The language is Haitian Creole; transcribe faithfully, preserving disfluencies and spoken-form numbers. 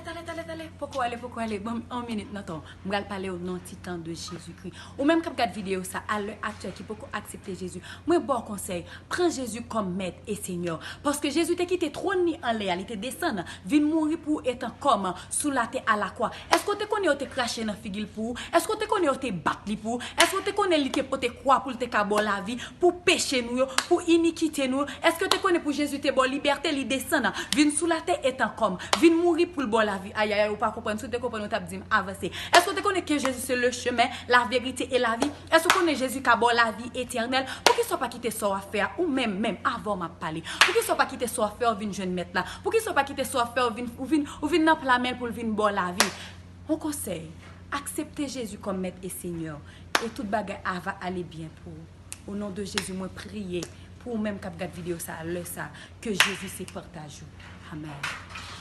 Talè, talè, talè, poko ale, poko ale, ban m yon minit nan tan. M pral pale w nan ti tan de Jezikri. Ou menm k ap gad videyo sa, a lè aktyèl ki poko aksepte Jezi, mwen ba w konsèy, pran Jezi kòm mèt e senyè. Paske Jezi te kite twòn li anlè a, li te desann, vin mouri pou ou etan kòm sou latè a lakwa. Èske w te konnen yo te krache nan figi l pou ou? Èske w te konnen yo te bat li pou ou? Èske w te konnen li te pote kwa pou l te ka ba w lavi pou peche nou yo, pou inikite nou yo? Èske w te konnen pou Jezi te ba w libète, li desann, vin sou latè etan kòm, vin mouri pou l ba w lavi? Ayayay, ou pa konprann. Si w te konprann, ou t ap di m avanse. Èske w te konnen ke Jezi se le chemin, la vérité et la vie? Èske w konnen Jezi ka ba w lavi etènèl? Poukisa w pa kite sa w ap fè a, ou menm, menm, avan m ap pale? Poukisa w pa kite sa w ap fè a vin jwenn mèt la? Poukisa w pa kite sa w ap fè a vin, ou vin, ou vin nan pla men l pou l vin ba w lavi? Yon konsèy, aksepte Jezi kòm mèt e senyè, e tout bagay a va ale byen pou ou. O non de Jezi, mwen priye pou ou menm k ap gad videyo sa a, lè sa a, ke Jezi se pòtaj ou. Amèn.